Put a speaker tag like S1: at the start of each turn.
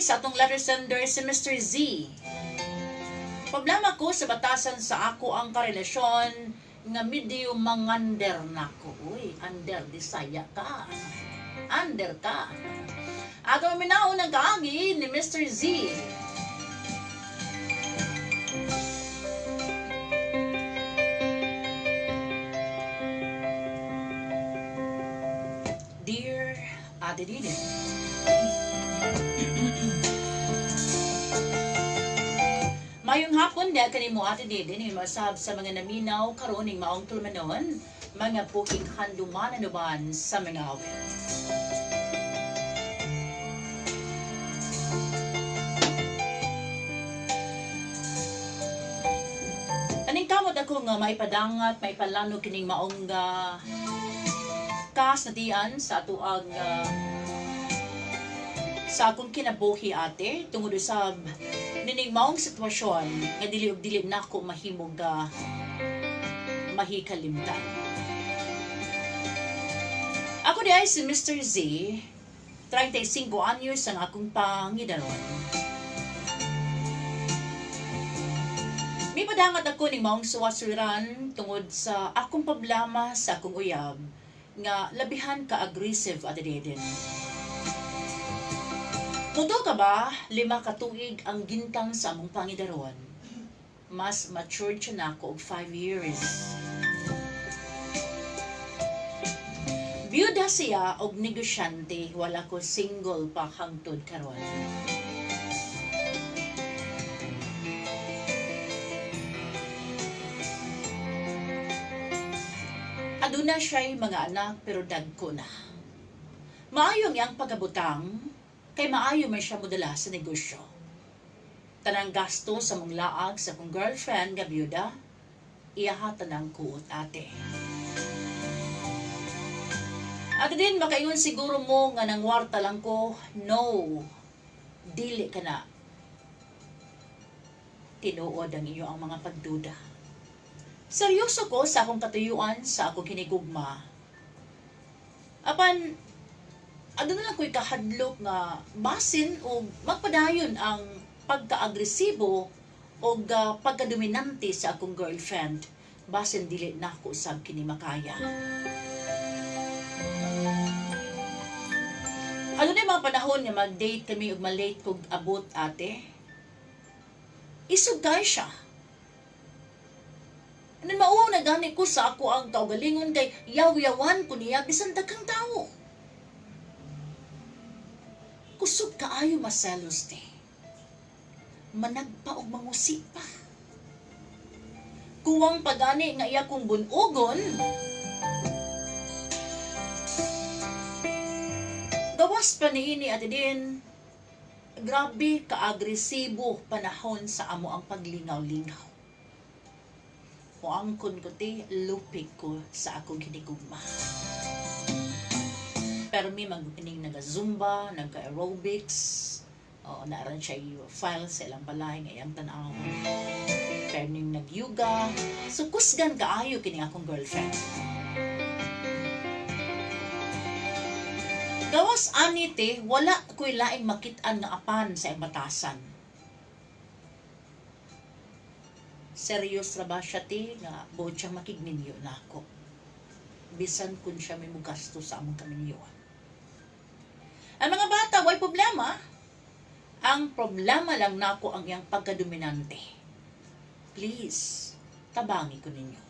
S1: sa atong letter sender si Mr. Z. Problema ko sa batasan sa ako ang karelasyon nga medyo mangander nako. Uy, under disaya ka. Under ka. Ato maminaon ang kaagi ni Mr. Z. Dear Ate Didin, mayong hapon di kanimo Ate Didin, yung masab sa mga naminaw karon ning maong tulumanon, mga puking handumanan uban sa mga awit. Aning kamot ako nga maipadangat, maipalano kining maong kas na dian sa atuang sa akong kinabuhi ate tungod usab nining maong sitwasyon nga dili og dili nako mahimog mahikalimtan. Ako di ay si Mr. Z, 35 anyos ang akong pangidaron. May padangat ako ning maong suwasuran tungod sa akong problema sa akong uyab nga labihan ka-aggressive at deden. Muto ka ba, 5 ka tuig ang gintang sa among pangidaron. Mas matured siya nako og 5 years. Biyuda siya og negosyante, wala ko single pa hangtod karon. Aduna siya'y mga anak pero dagko na. Maayo ang iyang pagabutang, kay maayo man siya modala sa negosyo. Tanang gasto sa mong laag sa akong girlfriend nga biyuda, iyaha tanang kuot ate. Ate din, makaingon siguro mo nga nangwarta lang ko, no, dili ka na. Tinuod ang iyo ang mga pagduda. Seryoso ko sa akong katuyuan sa akong kinigugma. Apan, aduna lang ko'y kahadlok nga basin o magpadayon ang pagka-agresibo o pagkadominante sa akong girlfriend. Basin dili nako usab kini makaya. Ano na yung mga panahon nga mag-date kami ug ma-late kog abot ate? Isog kay siya. Ano mauwaw na gani ko sa ako ang kaugalingon kay yaw-yawan ko niya bisan daghang tawo. Kusog kaayo maselos te. Managpa og mangusi pa. Kuwang pagani nga iya kong bunugon. Gawas pa niini ate din. Grabe ka-agresibo panahon sa amo ang paglingaw-lingaw. Muangkon ko te, lupig ko sa akong hinigugma. Pero mi mag-ining naga-zumba, naga-aerobics, o, naaran siya yung file sa ilang balay, nga iyang tan-awon. Pero ning nag-yoga, so kusgan kaayo kini akong girlfriend. Gawas ani te, wala ko'y laing makit-an nga apan sa iyang batasan. Serious ra ba siya te nga buot siyang makigminyo na ako. Bisan kun siya may mugasto sa among kaminyoan. Ang mga bata, way problema. Ang problema lang nako ang iyang pagkadominante. Please, tabangi ko ninyo.